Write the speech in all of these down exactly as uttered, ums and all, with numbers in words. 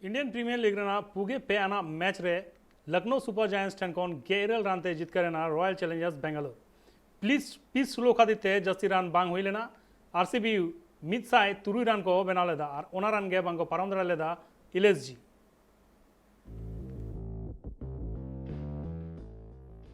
Indian premiere league ᱨᱮᱱᱟᱜ ᱯᱩᱜᱮ ᱯᱮ ᱟᱱᱟᱜ ᱢᱮᱪ ᱨᱮ ᱞᱚᱠᱷᱱᱚᱣ ᱥᱩᱯᱟᱨ ᱡᱟᱭᱮᱱᱴᱥ ᱴᱷᱮᱱ ᱠᱷᱚᱱ ᱜᱮᱞ ᱤᱨᱟᱹᱞ ᱨᱟᱱ ᱛᱮ ᱡᱤᱛᱠᱟᱹᱨ ᱮᱱᱟ ᱨᱚᱭᱟᱞ ᱪᱮᱞᱮᱧᱡᱟᱨᱥ ᱵᱮᱝᱜᱟᱞᱳᱨ᱾ ᱯᱤᱪ, ᱯᱤᱪ ᱥᱞᱳ ᱠᱷᱟᱹᱛᱤᱨ ᱛᱮ ᱡᱟᱹᱥᱛᱤ ᱨᱟᱱ ᱵᱟᱝ ᱦᱩᱭ ᱞᱮᱱᱟ᱾ ᱟᱨᱥᱤᱵᱤ ᱢᱤᱫ ᱥᱟᱭ ᱛᱩᱨᱩᱭ ᱨᱟᱱ ᱠᱚ ᱵᱮᱱᱟᱣ ᱞᱮᱫᱟ ᱟᱨ ᱚᱱᱟ ᱨᱟᱱ ᱜᱮ ᱵᱟᱝ ᱠᱚ ᱯᱟᱨᱚᱢ ᱫᱟᱲᱮ ᱞᱮᱫᱟ ᱮᱞᱮᱥᱡᱤ᱾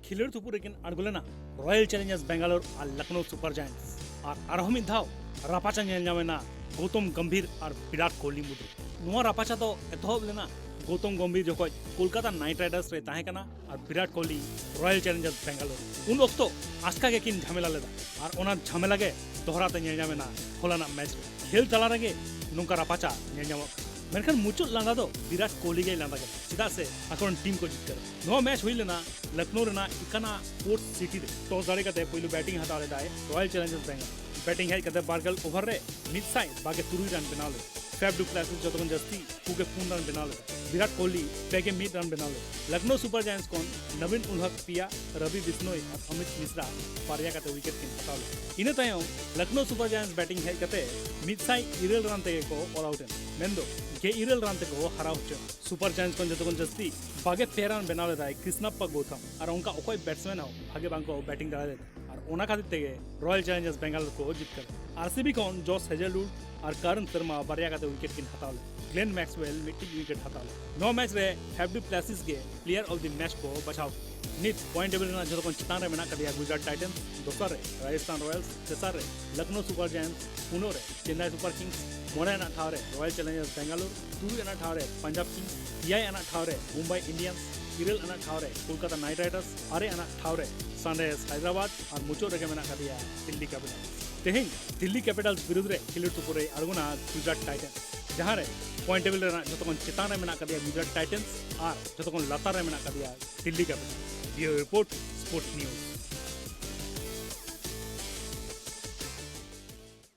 ᱠᱷᱮᱞᱳᱰ ᱛᱩᱯᱩᱫ ᱨᱮᱠᱤᱱ ᱟᱬᱜᱚ ᱞᱮᱱᱟ ᱨᱚᱭᱟᱞ ᱪᱮᱞᱮᱧᱡᱟᱨᱥ ᱵᱮᱝᱜᱟᱞᱳᱨ ᱟᱨ ᱞᱚᱠᱷᱱᱚᱣ ᱥᱩᱯᱟᱨ ᱡᱟᱭᱮᱱᱴᱥ᱾ ᱟᱨ ᱟᱨᱦᱚᱸ ᱢᱤᱫ ᱫᱷᱟᱣ ᱨᱟᱯᱟᱪᱟᱜ ᱧᱮᱞ ᱧᱟᱢ ᱮᱱᱟ ᱜᱳᱛᱚᱢ ᱜᱚᱢᱵᱷᱤᱨ ᱟᱨ ᱵᱤᱨᱟᱴ ᱠᱳᱦᱞᱤ ᱢᱩᱫᱽᱨᱮ᱾ ᱱᱚᱣᱟ ᱨᱟᱯᱟᱪᱟ ᱫᱚ ᱮᱛᱚᱦᱚᱵ ᱞᱮᱱᱟ ᱜᱳᱛᱚᱢ ᱜᱚᱢᱵᱷᱤᱨ ᱡᱚᱠᱷᱚᱡ ᱠᱳᱞᱠᱟᱛᱟ ᱱᱟᱭᱤᱴ ᱨᱟᱭᱰᱟᱨᱥ ᱨᱮ ᱛᱟᱦᱮᱸ ᱠᱟᱱᱟ ᱟᱨ ᱵᱤᱨᱟᱴ ᱠᱳᱦᱞᱤ ᱨᱚᱭᱟᱞ ᱪᱮᱞᱮᱧᱡᱟᱨᱥ ᱵᱮᱝᱜᱟᱞᱳᱨ᱾ ᱩᱱ ᱚᱠᱛᱚ ᱟᱪᱠᱟ ᱜᱮᱠᱤᱱ ᱡᱷᱟᱢᱮᱞᱟ ᱞᱮᱫᱟ ᱟᱨ ᱚᱱᱟ ᱡᱷᱟᱢᱮᱞᱟ ᱜᱮ ᱫᱚᱦᱲᱟ ᱛᱮ ᱧᱮᱞ ᱧᱟᱢ ᱮᱱᱟ ᱦᱚᱞᱟᱱᱟᱜ ᱢᱮᱪ ᱨᱮ᱾ ᱠᱷᱮᱞ ᱛᱟᱞᱟ ᱨᱮᱜᱮ ᱱᱚᱝᱠᱟ ᱨᱟᱯᱟᱪᱟ ᱧᱮᱞ ᱧᱟᱢᱚᱜ ᱠᱟᱱᱟ᱾ ᱢᱮᱱᱠᱷᱟᱱ ᱢᱩᱪᱟᱹᱫ ᱞᱟᱸᱫᱟ ᱫᱚ ᱵᱤᱨᱟᱴ ᱠᱳᱦᱞᱤ ᱜᱮᱭ ᱞᱟᱸᱫᱟ ᱠᱮᱫᱟ, ᱪᱮᱫᱟᱜ ᱥᱮ ᱟᱠᱚᱨᱮᱱ ᱴᱤᱢ ᱠᱚ ᱡᱤᱛᱠᱟᱹᱨ᱾ ᱱᱚᱣᱟ ᱢᱮᱪ ᱦᱩᱭ ᱞᱮᱱᱟ ᱞᱚᱠᱷᱱᱳ ᱨᱮᱱᱟᱜ ᱤᱠᱟᱱᱟ ᱥᱯᱳᱨᱴᱥ ᱥᱤᱴᱤ ᱨᱮ᱾ ᱴᱚᱥ ᱫᱟᱲᱮ ᱠᱟᱛᱮ ᱯᱳᱭᱞᱳ ᱵᱮᱴᱤᱝ ᱦᱟᱛᱟᱣ ᱞᱮᱫᱟᱭ ᱨᱚᱭᱟᱞ ᱪᱮᱞᱮᱧᱡᱟᱨᱥ ᱵᱮᱝᱜᱟᱞᱳᱨ᱾ ᱵᱮᱴᱤᱝ ᱦᱮᱡ ᱠᱟᱛᱮ ᱵᱟᱨᱜᱮᱞ ᱳᱵᱷᱟᱨ ᱨᱮ ᱢᱤᱫ ᱥᱟᱭ ᱵᱟᱜᱮ ᱛᱩᱨᱩᱭ ᱨᱟᱱ ᱵᱮᱱᱟᱣ ᱞᱮᱫᱟ᱾ ᱯᱷᱮᱵ ᱰᱩ ᱯᱞᱮᱥᱤᱥ ᱡᱚᱛᱚ ᱠᱷᱚᱱ ᱡᱟᱹᱥᱛᱤ ᱯᱩᱜᱮ ᱯᱩᱱ ᱨᱟᱱ ᱵᱮᱱᱟᱣ ᱞᱮᱫᱟ᱾ ᱵᱤᱨᱟᱴ ᱠᱳᱦᱞᱤ ᱯᱮᱜᱮ ᱢᱤᱫ ᱨᱟᱱ ᱵᱮᱱᱟᱣ ᱞᱮᱫᱟ᱾ ᱞᱚᱠᱷᱱᱳ ᱥᱩᱯᱟᱨ ᱡᱟᱭᱮᱱᱴᱥ ᱠᱷᱚᱱ ᱱᱚᱵᱤᱱ ᱩᱞᱦᱟᱠ ᱯᱮᱭᱟ, ᱨᱚᱵᱤ ᱵᱤᱥᱱᱳᱭ ᱟᱨ ᱚᱢᱤᱛ ᱢᱤᱥᱨᱟ ᱵᱟᱨᱭᱟ ᱠᱟᱛᱮ ᱩᱭᱠᱮᱴ ᱠᱤᱱ ᱦᱟᱛᱟᱣ ᱞᱮᱫᱟ᱾ ᱤᱱᱟᱹ ᱛᱟᱭᱚᱢ ᱞᱚᱠᱷᱱᱳ ᱥᱩᱯᱟᱨ ᱡᱟᱭᱮᱱᱴᱥ ᱵᱮᱴᱤᱝ ᱦᱮᱡ ᱠᱟᱛᱮ ᱢᱤᱫ ᱥᱟᱭ ᱤᱨᱟᱹᱞ ᱨᱟᱱ ᱛᱮᱜᱮ ᱠᱚ ᱚᱞ ᱟᱣᱩᱴ ᱮᱱᱟ, ᱢᱮᱱᱫᱚ ᱜᱮᱞ ᱤᱨᱟᱹᱞ ᱨᱟᱱ ᱛᱮᱠᱚ ᱦᱟᱨᱟᱣ ᱦᱚᱪᱚᱭᱮᱱᱟ᱾ ᱥᱩᱯᱟᱨ ᱡᱟᱭᱮᱱᱴᱥ ᱠᱷᱚᱱ ᱡᱚᱛᱚ ᱠᱷᱚᱱ ᱡᱟᱹᱥᱛᱤ ᱵᱟᱜᱮ ᱯᱮ ᱨᱟᱱ ᱵᱮᱱᱟᱣ ᱞᱮᱫᱟᱭ ᱠᱨᱤᱥᱱᱟᱯᱯᱟ ᱜᱳᱛᱷᱟᱢ, ᱟᱨ ᱚᱱᱠᱟ ᱚᱠᱚᱭ ᱵᱮᱴᱥᱢᱮᱱ ᱦᱚᱸ ᱵᱷᱟᱜᱮ ᱵᱟᱝ ᱠᱚ ᱵᱮᱴᱤᱝ ᱫᱟᱲᱮ ᱞᱮᱫᱟ᱾ ᱟᱨ ᱚᱱᱟ ᱠᱷᱟᱹᱛᱤᱨ ᱛᱮᱜᱮ ᱨᱚᱭᱟᱞ ᱪᱮᱞᱮᱧᱡᱟᱨᱥ ᱵᱮᱝᱜᱟᱞᱳᱨ ᱠᱚ ᱡᱤᱛᱠᱟᱹᱨ᱾ ᱟᱨᱥᱤᱵᱤ ᱠᱷᱚᱱ ᱡᱚᱥ ᱦᱮᱡᱮᱞᱣᱩᱰ ᱟᱨ ᱠᱟᱨᱱ ᱥᱟᱨᱢᱟ ᱵᱟᱨᱭᱟ ᱠᱟᱛᱮ ᱩᱭᱠᱮᱴ ᱠᱤᱱ ᱦᱟᱛᱟᱣ ᱞᱮᱫᱟ᱾ ᱜᱞᱮᱱ ᱢᱮᱠᱥᱣᱮᱞ ᱢᱤᱫᱴᱤᱡ ᱩᱭᱠᱮᱴ ᱦᱟᱛᱟᱣ ᱞᱮᱫᱟ᱾ ᱱᱚᱣᱟ ᱢᱮᱪ ᱨᱮ ᱯᱷᱮᱵ ᱰᱩ ᱯᱞᱮᱥᱤᱥ ᱜᱮ ᱯᱞᱮᱭᱟᱨ ᱚᱯᱷ ᱫᱤ ᱢᱮᱪ ᱠᱚ ᱵᱟᱪᱷᱟᱣ ᱠᱮᱫᱟ᱾ ᱱᱤᱛ ᱯᱚᱭᱮᱱᱴ ᱴᱮᱵᱤᱞ ᱨᱮᱱᱟᱜ ᱡᱚᱛᱚ ᱠᱷᱚᱱ ᱪᱮᱛᱟᱱ ᱨᱮ ᱢᱮᱱᱟᱜ ᱟᱠᱟᱫᱮᱭᱟ ᱜᱩᱡᱽᱨᱟᱴ ᱴᱟᱭᱴᱟᱱᱥ, ᱫᱚᱥᱟᱨ ᱨᱮ ᱨᱟᱡᱚᱥᱛᱷᱟᱱ ᱨᱚᱭᱟᱞᱥ, ᱛᱮᱥᱟᱨ ᱨᱮ ᱞᱚᱠᱷᱱᱳ ᱥᱩᱯᱟᱨ ᱡᱟᱭᱮᱱᱴᱥ, ᱯᱩᱱᱟᱜ ᱨᱮ ᱪᱮᱱᱱᱟᱭ ᱥᱩᱯᱟᱨ ᱠᱤᱝᱥ, ᱢᱚᱬᱮ ᱟᱱᱟᱜ ᱴᱷᱟᱶ ᱨᱮ ᱨᱚᱭᱟᱞ ᱪᱮᱞᱮᱧᱡᱟᱨᱥ ᱵᱮᱝᱜᱟᱞᱳᱨ, ᱛᱩᱨᱩᱭ ᱟᱱᱟᱜ ᱴᱷᱟᱶ ᱨᱮ ᱯᱟᱧᱡᱟᱵᱽ ᱠᱤᱝᱥ, ᱮᱭᱟᱭ ᱟᱱᱟᱜ ᱴᱷᱟᱶ ᱨᱮ ᱢᱩᱢᱵᱟᱭ ᱤᱱᱰᱤᱭᱟᱱᱥ, ᱤᱨᱟᱹᱞ ᱟᱱᱟᱜ ᱴᱷᱟᱶ ᱨᱮ ᱠᱳᱞᱠᱟᱛᱟ ᱱᱟᱭᱤᱴ ᱨᱟᱭᱰᱟᱨᱥ, ᱟᱨᱮ ᱟᱱᱟᱜ ᱴᱷᱟᱶ ᱨᱮ ᱥᱟᱱᱨᱟᱭᱤᱡᱟᱨᱥ ᱦᱟᱭᱫᱨᱟᱵᱟᱫ ᱟᱨ ᱢᱩᱪᱟᱹᱫ ᱨᱮᱜᱮ ᱢᱮᱱᱟᱜ ᱟᱠᱟᱫᱮᱭᱟ ᱫᱤᱞᱞᱤ ᱠᱮᱯᱤᱴᱟᱞᱥ᱾ ᱛᱮᱦᱮᱧ ᱫᱤᱞᱞᱤ ᱠᱮᱯᱤᱴᱟᱞᱥ ᱵᱤᱨᱩᱫᱷ ᱨᱮ ᱠᱷᱮᱞᱳᱰ ᱛᱩᱯᱩ ᱨᱮᱭ ᱟᱬᱜᱚᱱᱟ ᱜᱩᱡᱽᱨᱟᱴ ᱴᱟᱭᱴᱟᱱᱥ, ᱡᱟᱦᱟᱸ ᱨᱮ ᱯᱚᱭᱮᱱᱴ ᱴᱮᱵᱤᱞ ᱨᱮᱱᱟᱜ ᱡᱚᱛᱚ ᱠᱷᱚᱱ ᱪᱮᱛᱟᱱ ᱨᱮ ᱢᱮᱱᱟᱜ ᱟᱠᱟᱫᱮᱭᱟ ᱜᱩᱡᱽᱨᱟᱴ ᱴᱟᱭᱴᱟᱱᱥ ᱟᱨ ᱡᱚᱛᱚ ᱠᱷᱚᱱ ᱞᱟᱛᱟᱨ ᱨᱮ ᱢᱮᱱᱟᱜ ᱟᱠᱟᱫᱮᱭᱟ Delhi Capitals. Bureau report, sports news.